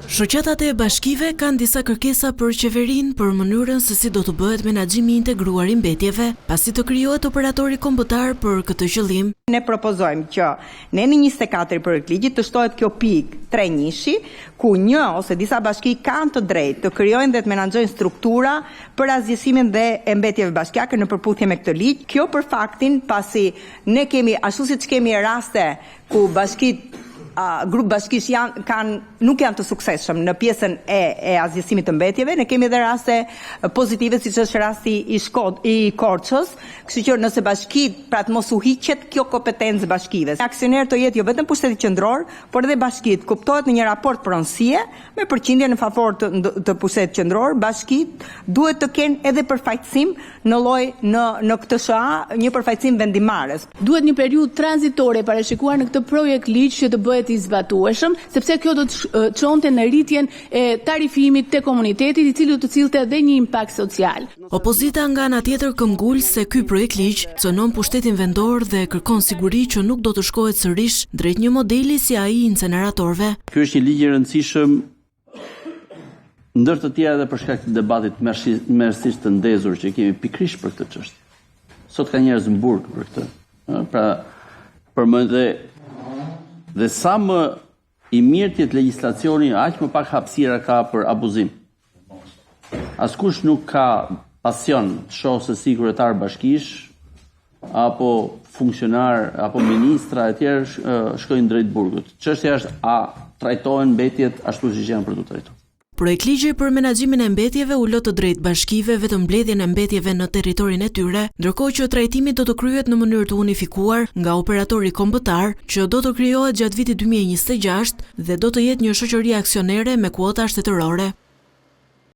Shoqatat e bashkive kanë disa kërkesa për qeverinë për mënyrën se si do të bëhet menaxhimi i integruar i mbetjeve, pasi të krijohet operatori kombëtar për këtë qëllim. Ne propozojmë që neni 24 i projektligjit të shtohet kjo pikë 3.1-shi, ku një ose disa bashki kanë të drejtë të krijojnë dhe të menaxhojnë struktura për asgjësimin dhe e mbetjeve bashkiake në përputhje me këtë ligj. Kjo për faktin pasi ne kemi ashtu siç kemi raste ku bashkitë grup bashkish janë kanë nuk janë të suksesshëm në pjesën e e asgjësimit të mbetjeve, ne kemi edhe raste pozitive siç është rasti i Shkod i Korçës, kështu që nëse bashkitë pra të mos u hiqet kjo kompetencë bashkive. Aksioner të jetë jo vetëm pushteti qendror, por edhe bashkitë, kuptohet në një raport pronësie me përqindje në favor të, të pushtetit qendror, bashkitë duhet të kenë edhe përfaqësim në lloj në në këtë SHA, një përfaqësim vendimmarrës. Duhet një periudhë tranzitore parashikuar në këtë projekt ligj që të bëhet i zbatueshëm, sepse kjo do të çonte në rritjen e tarifimit të komunitetit, i cili do të sillte edhe një impakt social. Opozita nga ana tjetër këmbgul se ky projektligj cënon pushtetin vendor dhe kërkon siguri që nuk do të shkohet sërish drejt një modeli si ai i inceneratorëve. Ky është një ligj i rëndësishëm ndër të tjera edhe për shkak të debatit tmerrësisht të ndezur që kemi pikërisht për këtë çështje. Sot ka njerëz në burg për këtë. Pra, për më dhe dhe sa më i mirë të jetë legjislacioni, aq më pak hapësira ka për abuzim. Askush nuk ka pasion të shohë se si kryetar bashkish apo funksionar apo ministra e tjerë shkojnë drejt burgut. Çështja është a trajtohen mbetjet ashtu siç janë për t'u trajtuar. Projektligji për menaxhimin e mbetjeve u lë të drejtë bashkive vetëm mbledhjen e mbetjeve në territorin e tyre, ndërkohë që trajtimi do të kryhet në mënyrë të unifikuar nga operatori kombëtar, që do të krijohet gjatë vitit 2026 dhe do të jetë një shoqëri aksionere me kuota shtetërore.